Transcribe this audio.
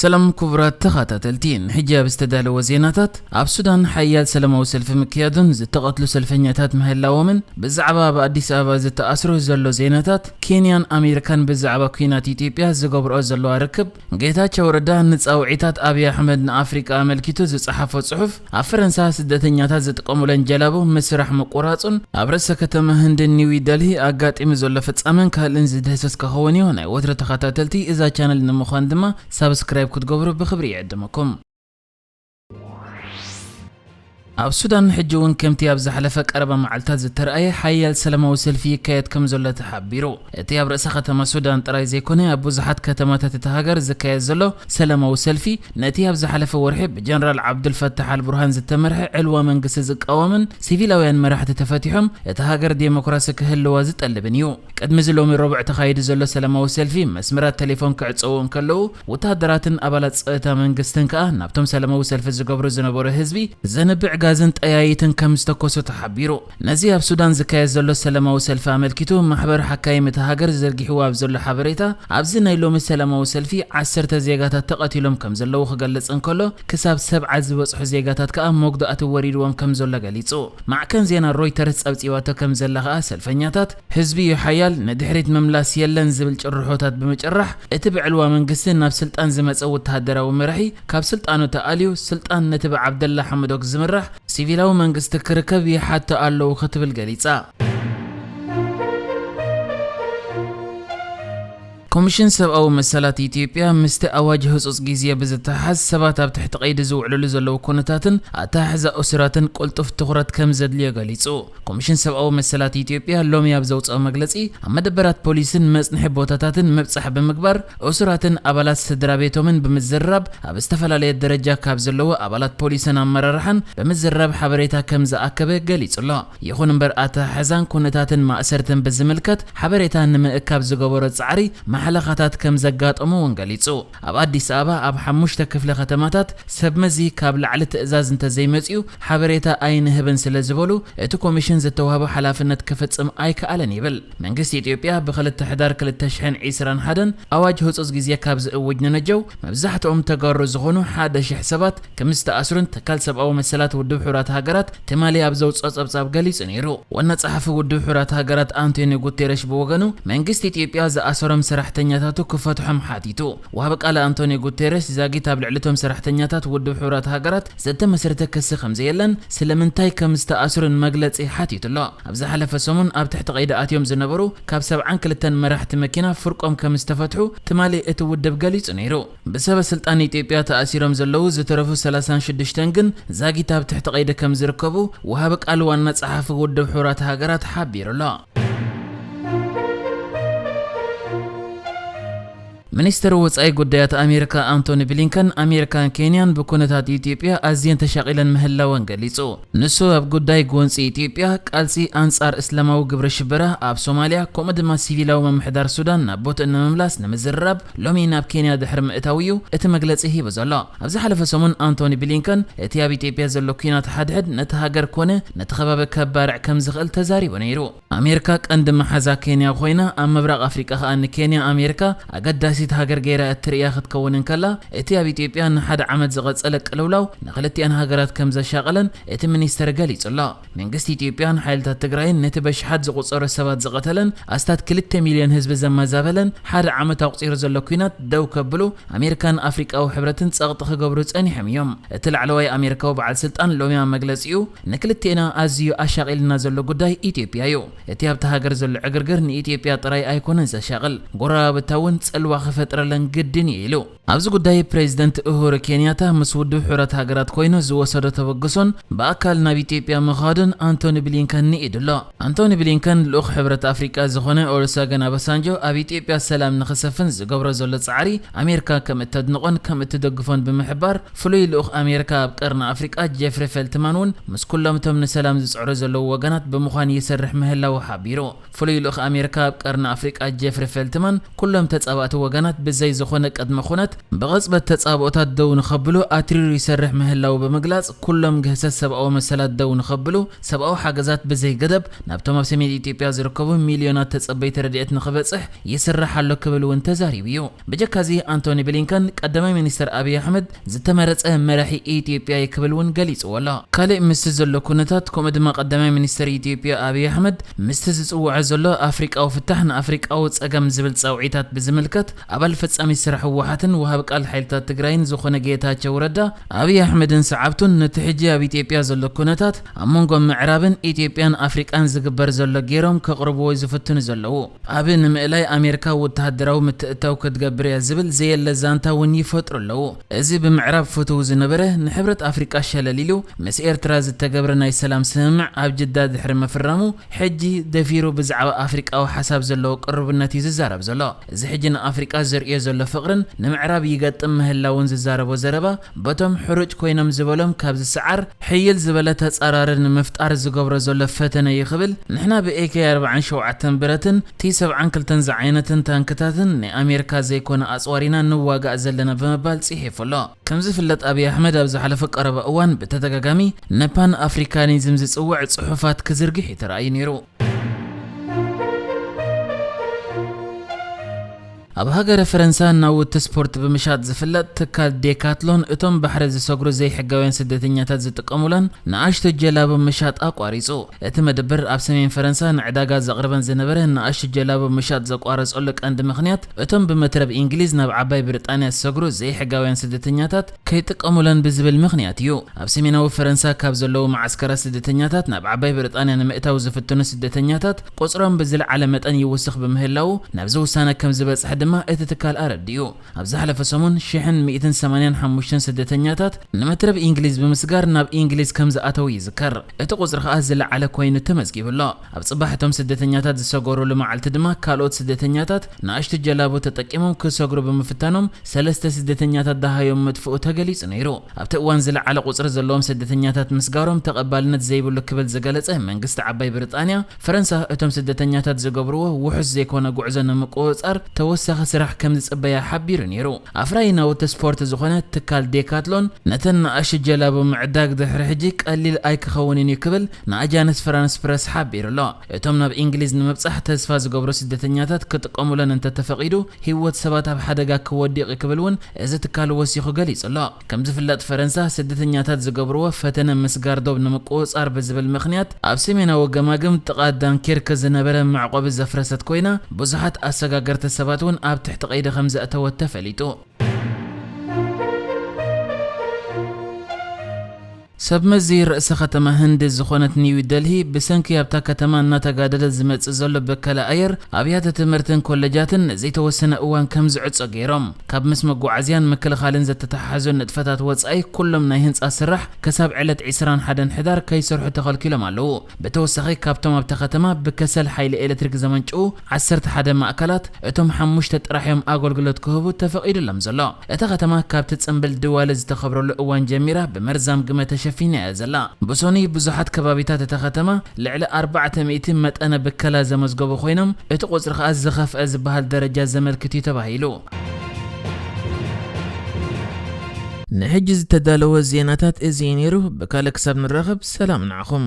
ሰላም ክቡራት ተኸታተልቲ፣ ንሕጂ ኣብ ዝተዳለወ ዜናታት፣ ኣብ ሱዳን ሓያል ሰላማዊ ሰልፊ ምክያዱን ዝተቐትሉ ሰልፈኛታት ምህላዎምን፣ ብዛዕባ ኣብ ኣዲስ ኣበባ ዝተኣስሩ ዘሎ ዜናታት፣ ኬንያን ኣሜሪካን ብዛዕባ ኲናት ኢትዮጵያ ዝገብርኦ ዘለዋ ርክብ፣ ጌታቸው ረዳ ንጻውዒታት ኣብይ ኣሕመድ ንኣፍሪቃ ኣመልኪቱ ዝጸሓፎ ጽሑፍ፣ ኣብ ፈረንሳ ስደተኛታት ዝጥቀሙለን ጀላቡ ምስራሕ ምቁራጹን፣ ኣብ ርእሰ ከተማ ህንዲ ኒው ደልሂ ኣጋጢሙ ዘሎ ፍጻመን ካልእን ዝድህሰስ ክኸውን እዩ። ናይ ወትሮ ተኸታተልቲ እዛ ቻነል ንምዃን ድማ ሳብስክራይብ ክትገብሩ ብኽብሪ ይዕድመኩም። ኣብ ሱዳን ሕጂ እውን ከምቲ ኣብ ዝሓለፈ ቀረባ መዓልታት ዝተረኣየ ሓያል ሰላማዊ ሰልፊ ይካየድ ከም ዘሎ ተሓቢሩ። እቲ ኣብ ርእሰ ከተማ ሱዳን ጥራይ ዘይኮነ፣ ኣብ ብዙሓት ከተማታት እታ ሃገር ዝካየድ ዘሎ ሰላማዊ ሰልፊ፣ ነቲ ኣብ ዝሓለፈ ወርሒ ብጀነራል ዓብዱልፈታሕ ኣልቡርሃን ዝተመርሐ ዕልዋ መንግስቲ ዝቃወምን ሲቪላውያን መራሕቲ ተፈቲሖም እታ ሃገር ዴሞክራሲ ክህልዋ ዝጠልብን እዩ። ቅድሚ እዚ ሎሚ ረቡዕ ተኻይዱ ዘሎ ሰላማዊ ሰልፊ፣ መስመራት ቴሌፎን ክዕጸዉ እንከለዉ፣ ወተሃደራትን ኣባላት ጸጥታ መንግስትን ከኣ ናብቶም ሰላማዊ ሰልፊ ዝገብሩ ዝነበሩ ህዝቢ ዘንብዕ ጋዝን ጠያይትን ከም ዝተኮሱ ተሓቢሩ። ነዚ ኣብ ሱዳን ዝካየድ ዘሎ ሰላማዊ ሰልፊ ኣመልኪቱ፣ ማሕበር ሓካይም እታ ሃገር ዘርጊሕዎ ኣብ ዘሎ ሓበሬታ፣ ኣብዚ ናይ ሎሚ ሰላማዊ ሰልፊ ዓሰርተ ዜጋታት ተቐቲሎም ከም ዘለዉ ክገልጽ እንከሎ፣ ክሳብ ሰብዓ ዝበጽሑ ዜጋታት ከኣ መጉዳእቲ ወሪድዎም ከም ዘሎ ገሊጹ። ማዕከን ዜና ሮይተርስ ጸብጺባቶ ከም ዘላ ከኣ፣ ሰልፈኛታት፣ ህዝቢ እዩ ሓያል፣ ንድሕሪት ምምላስ የለን ዝብል ጭርሖታት ብምጭራሕ፣ እቲ ብዕልዋ መንግስቲ ናብ ስልጣን ዝመጸ ወተሃደራዊ መራሒ ካብ ስልጣኑ ተኣልዩ፣ ስልጣን ነቲ ብዓብደላ ሓምዶክ ዝምራሕ ሲቪላዊ መንግስቲ ክርከብ ይሓቱ ኣለዉ ክትብል ገሊጻ። ኮሚሽን ሰብኣዊ መሰላት ኢትዮጵያ፣ ምስቲ ኣዋጅ ህጹጽ ግዜ ብዝተሓዝ ሰባት ኣብ ትሕቲ ቀይዲ ዝውዕልሉ ዘለዉ ኩነታትን ኣተሓሕዛ እሱራትን ቅልጡፍ ትኹረት ከም ዘድልዮ ገሊጹ። ኮሚሽን ሰብኣዊ መሰላት ኢትዮጵያ ሎሚ ኣብ ዘውጽኦ መግለጺ፣ ኣብ መደበራት ፖሊስን መጽንሒ ቦታታትን ምብጻሕ ብምግባር፣ እሱራትን ኣባላት ስድራ ቤቶምን ብምዝርራብ፣ ኣብ ዝተፈላለየ ደረጃ ካብ ዘለዉ ኣባላት ፖሊስን ኣመራርሓን ብምዝርራብ ሓበሬታ ከም ዝኣከበ ገሊጹ ኣሎ። ይኹን እምበር፣ ኣተሓሕዛን ኩነታትን ማእሰርትን ብዝምልከት ሓበሬታ ንምእካብ ዝገበሮ ጻዕሪ ማሕለኻታት ከም ዘጋጠሞ እውን ገሊጹ። ኣብ ኣዲስ ኣበባ ኣብ ሓሙሽተ ክፍለ ከተማታት ሰብ መዚ ካብ ላዕሊ ትእዛዝ እንተዘይመጽኡ ሓበሬታ ኣይንህብን ስለ ዝበሉ፣ እቲ ኮሚሽን ዝተዋህቦ ሓላፍነት ክፍጽም ኣይከኣለን ይብል። መንግስቲ ኢትዮጵያ ብክልተ ሕዳር ክልተ ሽሕን ዕስራን ሓደን ኣዋጅ ህጹጽ ግዜ ካብ ዝእውጅ ንነጀው፣ መብዛሕትኦም ተጋሩ ዝኾኑ ሓደ ሽሕ ሰባት ከም ዝተኣስሩን ትካል ሰብኣዊ መሰላት ውድብ ሕቡራት ሃገራት ትማሊ ኣብ ዘውጽኦ ጸብጻብ ገሊጹ ነይሩ። ዋና ጸሓፊ ውድብ ሕቡራት ሃገራት ኣንቶኒዮ ጉቴረሽ ብወገኑ፣ መንግስቲ ኢትዮጵያ ዝኣሰሮም ሰራሕተኛታቱ ክፈትሖም ሓቲቱ። ወሃቢ ቃል ኣንቶኒዮ ጉቴረሽ፣ ዛጊት ኣብ ልዕሊ እቶም ሰራሕተኛታት ውድብ ሕቡራት ሃገራት ዝተመስረተ ክሲ ከም ዘየለን፣ ስለምንታይ ከም ዝተኣስሩን መግለጺ ሓቲቱ ኣሎ። ኣብ ዝሓለፈ ሰሙን ኣብ ትሕቲ ቀይዲ ኣትዮም ዝነበሩ ካብ ሰብዓን ክልተን መራሕቲ መኪና ፍርቆም ከም ዝተፈትሑ ትማሊ እቲ ውድብ ገሊጹ ነይሩ። ብሰበ ስልጣን ኢትዮጵያ ተኣሲሮም ዘለዉ ዝተረፉ ሰላሳን ሽዱሽተን ግን ዛጊት ኣብ ትሕቲ ቀይዲ ከም ዝርከቡ ወሃቢ ቃል ዋና ጸሓፊ ውድብ ሕቡራት ሃገራት ሓቢሩ ኣሎ። ሚኒስትር ወጻኢ ጉዳያት ኣሜሪካ ኣንቶኒ ብሊንከን፣ ኣሜሪካን ኬንያን ብኩነታት ኢትዮጵያ ኣዝየን ተሻቒለን ምህላወን ገሊጹ። ንሱ ኣብ ጉዳይ ጎንጺ ኢትዮጵያ፣ ቃልሲ ኣንጻር እስላማዊ ግብረ ሽበራ ኣብ ሶማልያ፣ ከምኡ ድማ ሲቪላዊ ምምሕዳር ሱዳን ናብ ቦትኡ ንምምላስ ንምዝርራብ ሎሚ ናብ ኬንያ ድሕሪ ምእታው እዩ እቲ መግለጺ ሂቡ ዘሎ። ኣብ ዝሓለፈ ሰሙን ኣንቶኒ ብሊንከን፣ እቲ ኣብ ኢትዮጵያ ዘሎ ኲናት ሓድሕድ ነቲ ሃገር ኮነ ነቲ ከባቢ ከባርዕ ከም ዝኽእል ተዛሪቡ ነይሩ። ኣሜሪካ ቀንዲ መሓዛ ኬንያ ኮይና፣ ኣብ ምብራቕ ኣፍሪቃ ከኣ ንኬንያ ኣሜሪካ ኣገዳሲት ሃገር ገይራ እትርእያ ክትከውን እንከላ፣ እቲ ኣብ ኢትዮጵያ ንሓደ ዓመት ዝቐጸለ ቅልውላው ንኽልቲኣን ሃገራት ከም ዘሻቐለን እቲ ሚኒስተር ገሊጹ ኣሎ። መንግስቲ ኢትዮጵያን ሓይልታት ትግራይን ነቲ በሽሓት ዝቑጸሩ ሰባት ዝቐተለን ኣስታት ክልተ ሚልዮን ህዝቢ ዘመዛበለን ሓደ ዓመት ኣቑጺሩ ዘሎ ኲናት ደው ከብሉ ኣሜሪካን ኣፍሪቃዊ ሕብረትን ጸቕጢ ክገብሩ ጸኒሖም እዮም። እቲ ላዕለዋይ ኣሜሪካዊ በዓል ስልጣን ሎሚ ኣብ መግለጺኡ፣ ንክልቴና ኣዝዩ ኣሻቒልና ዘሎ ጉዳይ ኢትዮጵያ እዩ። እቲ ኣብታ ሃገር ዘሎ ዕግርግር ንኢትዮጵያ ጥራይ ኣይኮነን ዘሻቕል፣ ጎረባብታ እውን ጽልዋ ክፈጥረለን ግድን እዩ ኢሉ። ኣብዚ ጉዳይ ፕሬዚደንት ኡሁሩ ኬንያታ ምስ ውድብ ሕቡራት ሃገራት ኮይኑ ዝወሰዶ ተበግሶን ብኣካል ናብ ኢትዮጵያ ምኻዱን ኣንቶኒ ብሊንከን ንኢዱ ኣሎ። ኣንቶኒ ብሊንከን ልኡኽ ሕብረት ኣፍሪቃ ዝኾነ ኦሉሰገን ኣባሳንጆ ኣብ ኢትዮጵያ ሰላም ንኽሰፍን ዝገብሮ ዘሎ ጻዕሪ ኣሜሪካ ከም እተድንቖን ከም እትደግፎን ብምሕባር፣ ፍሉይ ልኡኽ ኣሜሪካ ኣብ ቀርኒ ኣፍሪቃ ጄፍሪ ፌልትማን እውን ምስ ኩሎም እቶም ንሰላም ዝጽዕሩ ዘለዉ ወገናት ብምዃን ይሰርሕ ምህላዉ ሓቢሩ። ፍሉይ ልኡኽ ኣሜሪካ ኣብ ቀርኒ ኣፍሪቃ ጄፍሪ ፌልትማን ኩሎም ተጻባእቲ ወገናት ህጻናት ብዘይ ዝኾነ ቅድመ ኩነት ብቕጽበት ተጻብኦታት ደው ንኸብሉ ኣትሪሩ ይሰርሕ ምህላዉ ብምግላጽ፣ ኩሎም ግህሰት ሰብኣዊ መሰላት ደው ንኸብሉ፣ ሰብኣዊ ሓገዛት ብዘይ ገደብ ናብቶም ኣብ ሰሜን ኢትዮጵያ ዝርከቡ ሚልዮናት ተጸበይቲ ረድኤት ንኽበጽሕ ይስራሕ ኣሎ ክብል እውን ተዛሪቡ እዩ። ብጀካዚ ኣንቶኒ ብሊንከን ቀዳማይ ሚኒስተር ኣብይ ኣሕመድ ዝተመረጸ መራሒ ኢትዮጵያ እዩ ክብል እውን ገሊጽዎ ኣሎ። ካልእ ምስቲ ዘሎ ኩነታት ከምኡ ድማ ቀዳማይ ሚኒስተር ኢትዮጵያ ኣብይ ኣሕመድ ምስቲ ዝጽውዖ ዘሎ ኣፍሪቃዊ ፍታሕ ንኣፍሪቃዊ ጸገም ዝብል ጻውዒታት ብዝምልከት ኣባል ፈጻሚ ስራሕ ህወሓትን ወሃብ ቃል ሓይልታት ትግራይን ዝኾነ ጌታቸው ረዳ ኣብይ ኣሕመድን ሰዓብቱን ነቲ ሕጂ ኣብ ኢትዮጵያ ዘሎ ኩነታት ኣብ መንጎ ምዕራብን ኢትዮጵያን ኣፍሪቃን ዝግበር ዘሎ ገይሮም ከቕርብዎ ዝፍትኑ ዘለዉ። ኣብ ንምእላይ ኣሜሪካ ወተሃደራዊ ምትእታው ክትገብር እያ ዝብል ዘየለ ዛንታ እውን ይፈጥሩ ኣለዉ። እዚ ብምዕራብ ፍትው ዝነበረ ንሕብረት ኣፍሪቃ ሸለል ኢሉ ምስ ኤርትራ ዝተገብረ ናይ ሰላም ስምምዕ ኣብ ጅዳ ድሕሪ ምፍራሙ ሕጂ ደፊሩ ብዛዕባ ኣፍሪቃዊ ሓሳብ ዘለዎ ቅርብነት እዩ ዝዛረብ ዘሎ። እዚ ሕጂ ንኣፍሪቃ ዘርእዮ ዘሎ ፍቕርን ንምዕራብ ይገጥም ምህላውን ዝዛረቦ ዘረባ በቶም ሕሩጭ ኮይኖም ዝበሎም ካብ ዝሰዓር ሕይል ዝበለ ተጻራሪ ንምፍጣር ዝገብሮ ዘሎ ፈተነ እዩ ክብል፣ ንሕና ብኤ ኬ ኣርባዓን ሸውዓተን ብረትን ቲ ሰብዓን ክልተን ዝዓይነትን ታንክታትን ናይ ኣሜሪካ ዘይኮነ ኣጽዋር ኢና ንዋጋእ ዘለና ብምባል ጽሒፉ ኣሎ። ከም ዝፍለጥ ኣብይ ኣሕመድ ኣብ ዝሓለፈ ቀረባ እዋን ብተደጋጋሚ ንፓን ኣፍሪካኒዝም ዝጽውዕ ጽሑፋት ክዝርግሕ እዩ ተራእዩ ነይሩ። ኣብ ሃገረ ፈረንሳ ናውቲ ስፖርት ብምሻጥ ዝፍለጥ ትካል ዴካትሎን እቶም ባሕሪ ዝሰግሩ ዘይሕጋውያን ስደተኛታት ዝጥቀሙለን ንኣሽቱ ጀላቡ ምሻጥ ኣቋሪጹ። እቲ መደብር ኣብ ሰሜን ፈረንሳ ንዕዳጋ ዘቕርበን ዝነበረ ንኣሽቱ ጀላቡ ምሻጥ ዘቋረጸሉ ቀንዲ ምኽንያት እቶም ብመትረብ እንግሊዝ ናብ ዓባይ ብሪጣንያ ዝሰግሩ ዘይሕጋውያን ስደተኛታት ከይጥቀሙለን ብዝብል ምኽንያት እዩ። ኣብ ሰሜናዊ ፈረንሳ ካብ ዘለዉ መዓስከራት ስደተኛታት ናብ ዓባይ ብሪጣንያ ንምእታው ዝፍትኑ ስደተኛታት ቁጽሮም ብዝለዓለ መጠን ይውስኽ ብምህላዉ ናብዚ ውሳነ ከም ዝበጽሐ ድማ እቲ ትካል ኣረዲኡ። ኣብ ዝሓለፈ ሰሙን ሽሕን ሚእትን ሰማንያን ሓሙሽተን ስደተኛታት ንመትረብ እንግሊዝ ብምስጋር ናብ እንግሊዝ ከም ዝኣተዉ ይዝከር። እቲ ቁጽሪ ከኣ ዝለዓለ ኮይኑ ተመዝጊቡ ኣሎ። ኣብ ጽባሕ እቶም ስደተኛታት ዝሰገሩሉ መዓልቲ ድማ ካልኦት ስደተኛታት ንኣሽቱ ጀላቡ ተጠቂሞም ክሰግሩ ብምፍታኖም ሰለስተ ስደተኛታት ደሃዮም ምጥፍኡ ተገሊጹ ነይሩ። ኣብቲ እዋን ዝለዓለ ቁጽሪ ዘለዎም ስደተኛታት ምስጋሮም ተቐባልነት ዘይብሉ ክብል ዝገለጸ መንግስቲ ዓባይ ብሪጣንያ፣ ፈረንሳ እቶም ስደተኛታት ዝገብርዎ ውሑስ ዘይኮነ ጉዕዞ ንምቁጽጻር ተወሳኺ ስራሕ ከም ዝጽበያ ሓቢሩ ነይሩ። ኣፍራዪ ናውቲ ስፖርት ዝኾነ ትካል ዴካትሎን ነተን ንኣሽቱ ጀላቡ ምዕዳግ ድሕሪ ሕጂ ቀሊል ኣይክኸውንን እዩ ክብል ንኣጃንስ ፍራንስ ፕረስ ሓቢሩ ኣሎ። እቶም ናብ እንግሊዝ ንምብጻሕ ተስፋ ዝገብሩ ስደተኛታት ክጥቀሙለን እንተተፈቒዱ ህይወት ሰባት ኣብ ሓደጋ ክወድቕ እዩ ክብል እውን እዚ ትካል ወሲኹ ገሊጹ ኣሎ። ከም ዝፍለጥ ፈረንሳ ስደተኛታት ዝገብርዎ ፈተነ ምስጋር ዶብ ንምቁጽጻር ብዝብል ምኽንያት ኣብ ሰሜናዊ ገማግም ጥቓ ዳንኬርክ ዝነበረ መዕቆቢ ዘፍረሰት ኮይና ብዙሓት ኣሰጋገርቲ ሰባት እውን ኣብ ትሕቲ ቀይዲ ከም ዘእተወት ተፈሊጡ። ሰብ መዚ ርእሰ ከተማ ህንዲ ዝኾነት ኒው ደልሂ ብሰንኪ ኣብታ ከተማ እናተጋደለ ዝመጽእ ዘሎ በከላ ኣየር ኣብያተ ትምህርትን ኮለጃትን ንዘይተወሰነ እዋን ከም ዝዕጾ ገይሮም። ካብ ምስ መጓዓዝያን ምክልኻልን ዘተተሓሓዙ ንጥፈታት ወጻኢ ኩሎም ናይ ህንጻ ስራሕ ክሳብ ዕለት ዕስራን ሓደን ሕዳር ከይሰርሑ ተኸልኪሎም ኣለዉ። ብተወሳኺ ካብቶም ኣብታ ከተማ ብከሰል ሓይሊ ኤሌክትሪክ ዘመንጭዉ ዓሰርተ ሓደ ማእከላት እቶም ሓሙሽተ ጥራሕ እዮም ኣገልግሎት ክህቡ ተፈቒዱሎም ዘሎ። እታ ከተማ ካብቲ ጽምብል ድዋሊ ዝተኸብረሉ እዋን ጀሚራ ብመርዛም ግመ ተሸፊና እያ ዘላ። ብሶኒ ብዙሓት ከባቢታት እታ ከተማ ልዕሊ ኣርባዕተ ሚእቲ መጠነ ብከላ ዘመዝገቡ ኮይኖም እቲ ቁጽሪ ከኣ ዝኸፍአ ዝበሃል ደረጃ ዘመልክት እዩ ተባሂሉ። ንሕጂ ዝተዳለወ ዜናታት እዚ እዩ ነይሩ። ብካልእ ክሳብ ንራኸብ ሰላም ንዓኹም።